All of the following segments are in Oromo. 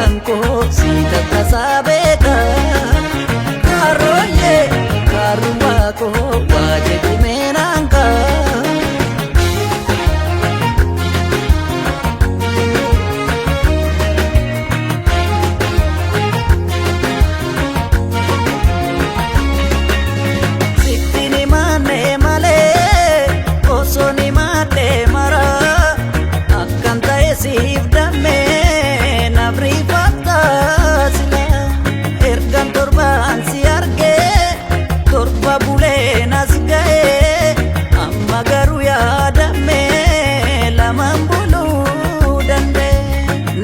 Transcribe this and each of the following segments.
Kan koo si takkasaa beeka. Kaarooyyee kaarrumaa koo waa jedhi meenaan kaa. Sitti ni maannee malee osoo ni maadhee mara akkan ta'e siif dammee naaf rifattaa sila ergan torbaan si argee torba bulee nas ga'ee amma garuu yaadammee lamaan buluu danda'e.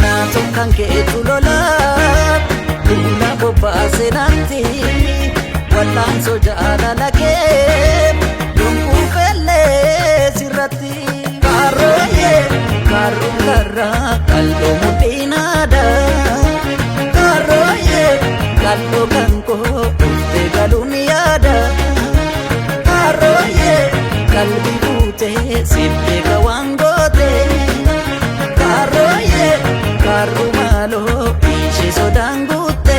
Naatoo kan keetu lolaa duula bobbaase natti wallaansoo jaalala kee yonkuu fellee sirratti. Kaarooyyee kaarruu karraa qal'oo mudhiinaadha. Kaarooyyee qal'oo kan koo dhuftee galuun yaada. Kaarooyyee qalbii fuutee siif beeka waan goote. Kaarooyyee kaarruu maaloo ishee sodaan guutte.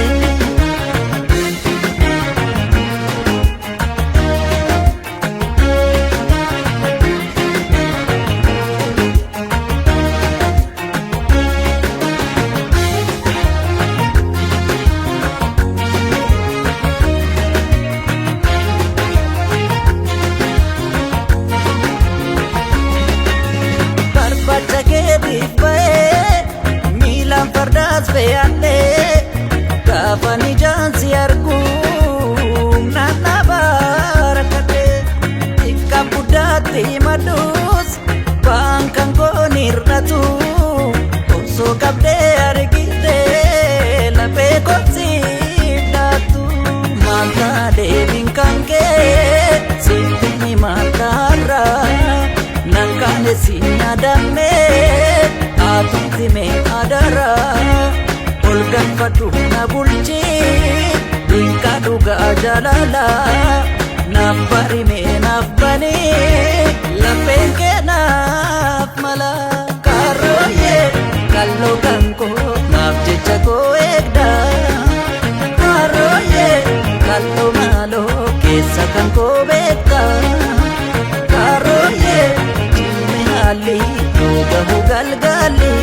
Barbaacha keetiif ba'ee miilaan fardaas fe'adhee gaafa ijaan si argu naannaa barakadhee xiqqaa guddaatti madus waan kan koon hir'atu osoo qabdee argitee lafee kotsiif laattu maaltaa deebiin kan kee sitti ni maaltaarraa. Nan kaane si nyaadame atutti mee adara ol galfadhu na bulchi dinqa dhugaa jaalala naaf barime naaf bani lafeen kee naaf mala. Kaarooyyee kalloo kan koo naaf jecha koo eegda. Kaarooyyee kalloo maaloo keessa kan koo beekta. Kaarooyyee cimme haalli yoo gahu galgalli.